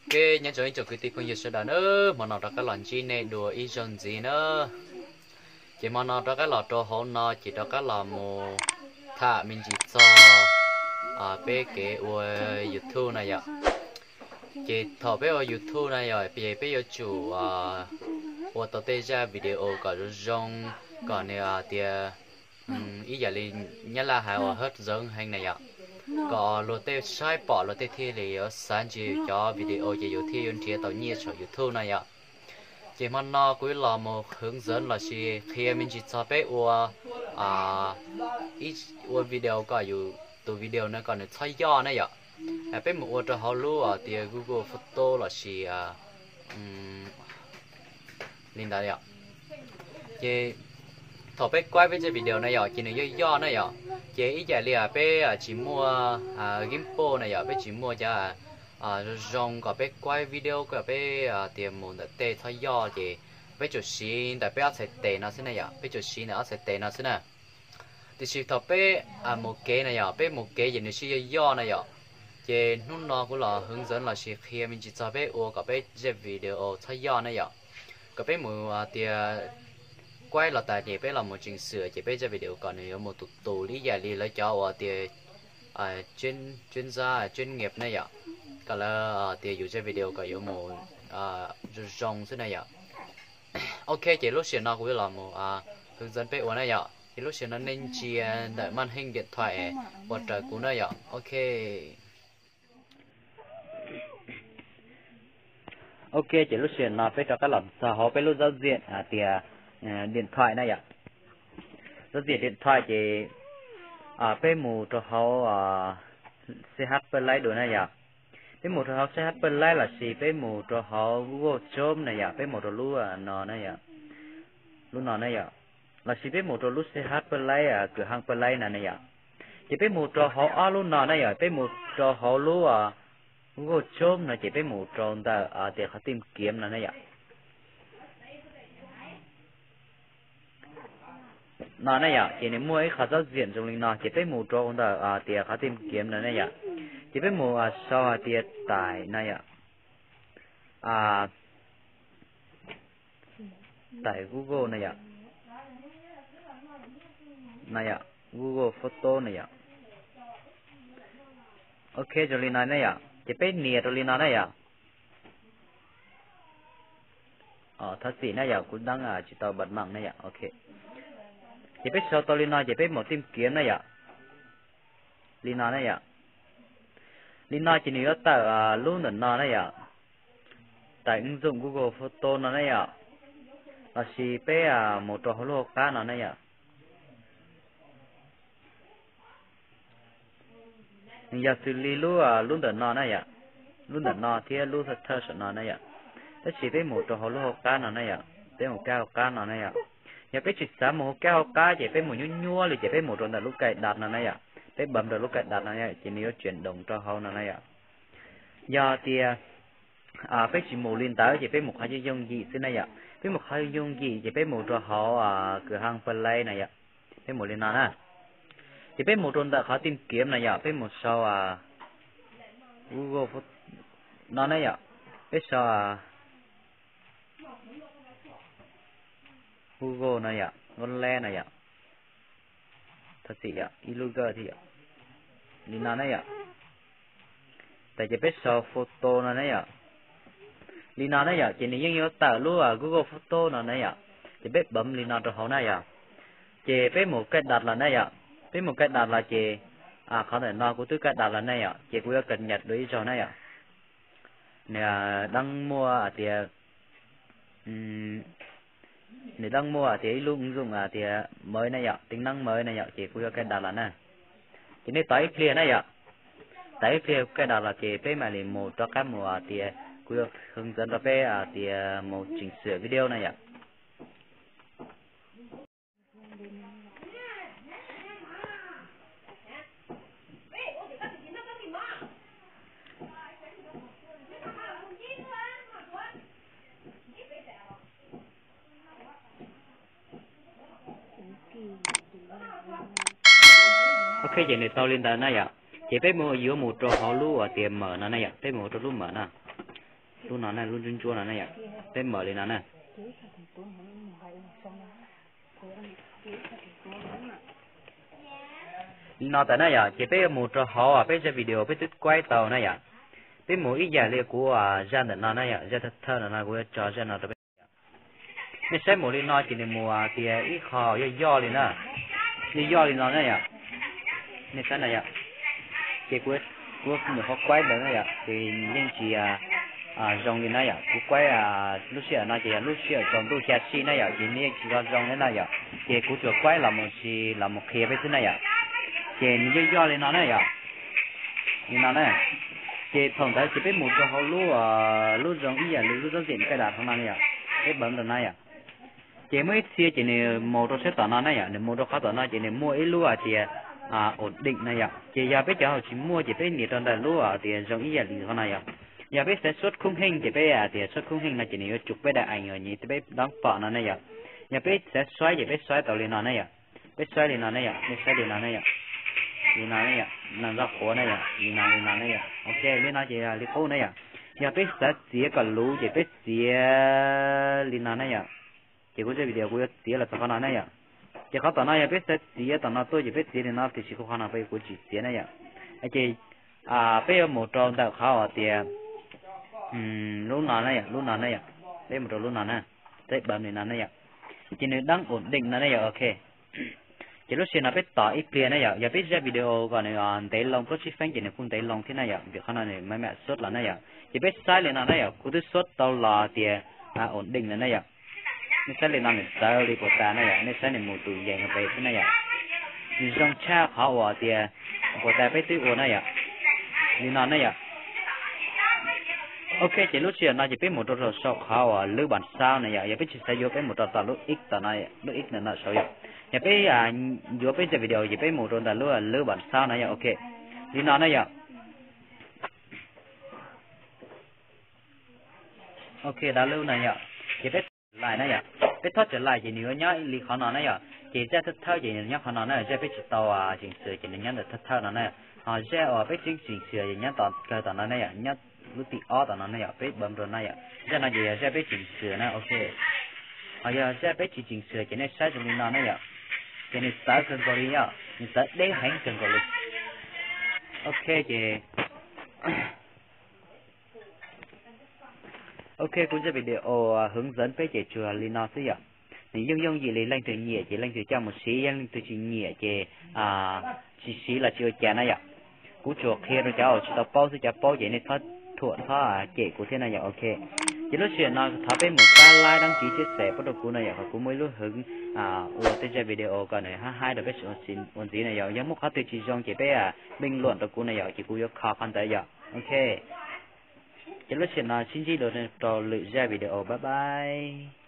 Ok, nyob zoo ib tsoom kwv tij phooj ywg sawv daws na, hmo no rov qab los ntsib nej dua ib zaug ntxiv na. Ces hmo no rov qab los rau hauv no ces rov qab los mus tham me ntsis txog peb kev ua YouTube na yom. Ces thaum peb ua YouTube na yom, peb yuav tsum ua tau tej zaj video kom zoo zoo, kom nws tias ib yam li Nyab Laj hais uas hấp dẫn heev na yom, kom luag tej saib pom luag tej thiaj li yuav xav ntsia cov video ces yus thiaj yuav nrhiav tau nyiaj saum YouTube na yom. Ces hmo no kuv los mus hướng dẫn lossis qhia me ntsis txog peb ua ua video kom yus tus video no kom nws txhob yoj na yom. Peb mus ua rau hauv lub tias Google Photo lossis li ntawd yom. Ces thaum peb kuaib peb zaj video na yom ces nws yoj yoj na yom. Ces ib yam li peb tsis muaj gimbal na yom, peb tsis muaj cov zoo zoo kom peb kuaib video kom peb tias mus ntawm tej txhob yoj ces peb tsuas siv ntawm peb ob txhais tes no xwb na yom, peb tsuas siv ntawm ob txhais tes no xwb na. Tiam sis thaum peb mus kev na yom, peb mus kev ces nws sib yoj yoj na yom. Ces hnub no kuv los hướng dẫn lossis qhia me ntsis txog peb ua kom peb zaj video txhob yoj na yom. Kom peb mus tias kuaib los tas ces peb los mus chỉnh sửa ces peb zaj video kom nws yuav mus tus tus li ib yam li lawv cov uas tias chuyên gia chuyên nghiệp na yom, kom lawv tias yus zaj video kom yuav mus zoo zoo xwb na yom. Ok, ces lub sij hawm no kuv yuav los mus hướng dẫn peb ua na yom. Ces lub sij hawm no nej ntsia ntawm màn hình điện thoại uas raws kuv na yom. Ok. Ok, ces lub sij hawm no peb rov qab los txog hauv peb lub giao diện tias điện thoại na yom. Giao diện điện thoại ces peb mus rau hauv CH Play dua na yom. Peb mus rau hauv CH Play lossis peb mus rau hauv Google Chrome na yom, peb mus rau lub no na yom, lub no na yom. Lossis peb mus rau lub CH Play, cửa hàng Play no na yom. Ces peb mus rau hauv ob lub no na yom, peb mus rau hauv lub Google Chrome no ces peb mus rau ntawm tias qhov tìm kiếm no na yom. No na yom, ces nws muaj ib qho giao diện zoo li no ces peb mus rau ntawm tias qhov tìm kiếm no na yom. Ces peb mus sau hais tias tải na yom. Tải Google na yom. No yom, Google Photo na yom. Ok, zoo li no na yom, ces peb nias rau li no na yom. Thov txim na yom, kuv đăng tsis tau bật mạng na yom. Ok, ces peb sau tau li no ces peb mus tìm kiếm na yom. Li no na yom. Li no ces nws yuav tawm lub ntawm no na yom, tải ứng dụng Google Photo no na yom. Lossis peb mus rau hauv lub hauv qab no na yom. Nws yog xws li lub, lub ntawm no na yom, lub ntawm no thiab lub thawj thawj saum no na yom. Tab sis peb mus rau hauv lub hauv qab no na yom, peb mus kab hauv qab no na yom. Yog peb tsis xav mus kab hauv qab ces peb mus nyuab nyuab li ces peb mus rau ntawm lub cài đặt no na yom, peb bấm rau lub cài đặt no ces nws yuav chuyển động rau hauv no na yom. Yog tias peb tsis mus li ntawd ces peb mus qhov yooj yooj yim xwb na yom. Peb mus qhov yooj yooj yim ces peb mus rau hauv cửa hàng Play na yom. Peb mus li no na. Ces peb mus rau ntawm qhov tìm kiếm na yom, peb mus sau Google no na yom. Peb sau Google no yom, Google no yom. Thov txim yom, ib lub G thiab yom. Li no na yom. Tas ces peb sau photo no na yom. Li no na yom, ces nws yeej yuav tawm lub Google Photo no na yom. Ces peb bấm li no rau hauv na yom. Ces peb mus cài đặt los na yom. Peb mus cài đặt los ces qhov ntawm no kuv twb cài đặt los na yom, ces kuv yuav cập nhật dua ib zaug na yom. Nws đang muaj hais tias, nws đang muaj hais tias ib lub ứng dụng hais tias mới na yom, tính năng mới na yom, ces kuv yuav cài đặt los na. Ces nej tos ib pliag na yom. Tos ib pliag cài đặt los ces peb mam li mus rov qab mus hais tias kuv yuav hướng dẫn rau peb hais tias mus chỉnh sửa video na yom. Ok, ces nws tau li ntawd na yom. Ces peb mus yuav mus rau hauv lub hais tias mở no na yom, peb mus rau lub mở no. Lub no na, lub ntsuab ntsuab no na yom, peb mam li no na. Li no tas na yom, ces peb yuav mus rau hauv peb zaj video peb twb kuaib tau na yom. Peb mus ib yam li kuv zaj ntawm no na yom, zaj thawj thawj ntawm no kuv yuav tso zaj no rau peb. Nej saib mus li no ces nws mus tias ib qho yoj yoj li na, yoj yoj li no na yom. Nej saib na yom, ces kuv, kuv nyuam qhuav kuaib ntawd na yom, ces yeej tsis zoo li na yom. Kuv kuaib lub sij hawm no ces yog lub sij hawm tsaus ntuj xya sij na yom, ces nws yeej tsis zoo zoo li na yom. Ces kuv tsuas kuaib los mus tsis los mus qhia peb xwb na yom. Ces nws yoj yoj li no na yom, li no na. Ces thaum ntawd ces peb mus rau hauv lub, lub zoo ib yam li lub zab zim kaj das qhov no na yom, peb npawm rau na yom. Ces muaj ib txhia ces nws mus rau sab tom no na yom, nws mus rau qhov tom no ces nws muaj ib lub hais tias ổn định na yom. Ces yog peb cov hauv tsis muaj ces peb nias rau ntawm lub hais tias zoo ib yam li qhov no yom. Yog peb xav suab khoob heej ces peb hais tias suab khoob heej no ces nws yuav tsum peb daim ees uas nyias peb doob pom no na yom. Yog peb xav suaib ces peb suaib tau li no na yom. Peb suaib li no na yom, nej saib li no na yom. Li no na yom, nees nkaum qhuav na yom, li no li no na yom. Ok, li no ces li qub na yom. Yog peb xav txiav kom luv ces peb txiav li no na yom. Ces kuv zaj video kuv yuav txiav los txog qhov no na yom. Ces qhov tom no yog peb xav txiav tom no tuaj ces peb txiav li no, tiam sis kuv qhov no peb kuv tsis txiav na yom. Ces peb yuav mus rau ntawm qhov uas tias lub no na yom, lub no na yom. Peb mus rau lub no na, peb npawm li no na yom. Ces nws đang ổn định no na yom, ok. Ces lub sij hawm no peb tos ib pliag na yom, yog peb zaj video kom nws ntev loo plaub tsib feeb ces nws kuj ntev loo thiab na yom, vim qhov no nws mam mam suab los na yom. Ces peb saib li no na yom, kuv twb suab tau los tias ổn định lawm na yom. Nej saib li no nws txawv li puas tas na yom, nej saib nws mus tus yees pem xwb na yom. Nws zoo tshaj qhov uas tias puas tas peb twb ua na yom. Li no na yom. Ok, ces lub sij hawm no ces peb mus rau saum qhov uas lwb bản sao na yom, yog peb tsis xav yuav peb mus rau tom lub ib tom no, lub ib ntawm no saud yom. Yog peb yuav peb zaj video ces peb mus rau ntawm lub lwb bản sao na yom, ok. Li no na yom. Ok, dab lub na yom. Ces peb thob trở lại na yom. Peb thob trở lại ces nws yuav nyob li qhov no na yom. Ces zaj thawj thawj ces nws nyob qhov no na, zaj peb tsis tau chỉnh sửa ces nws nyob ntawm thawj thawj no na. Ho zaj uas peb chỉnh sửa ces nyob tom kawg tom no na yom, nyob lub tim ob tom no na yom, peb npawm rau na yom. Zaj no ces yog zaj peb chỉnh sửa na, ok. Ho yog zaj peb tsis chỉnh sửa ces nej saib zoo li no na yom. Ces nws txawv kawg nkaus li yom, nws txawv deb heev kawg nkaus li. Ok ces Ok, kuv zaj video hướng dẫn peb ces tsuas li no xwb yom. Nws yooj yooj yim li, leej twg nyiam ces leej twg coj mus siv, yog leej twg tsis nyiam ces tsis siv los tsis ua cas na yom. Kuv tsuas qhia rau cov uas tsis tau paub xwb, cov paub ces nej txhob thuam txhob cem kuv thiab na yom, ok. Ces lub sij hawm no thov peb mus pab like, đăng ký, chia sẻ pub rau kuv na yom, kom kuv muaj ib lub hwv ua tej zaj video kom nws hab haib rau peb ua ntxiv na yom. Yog muaj qhov twg tsis zoo ces peb bình luận rau kuv na yom, ces kuv yuav kho qhov ntawd yom, ok. Ces lub sij hawm no sib ntsib dua rau lwm zaj video, bye bye.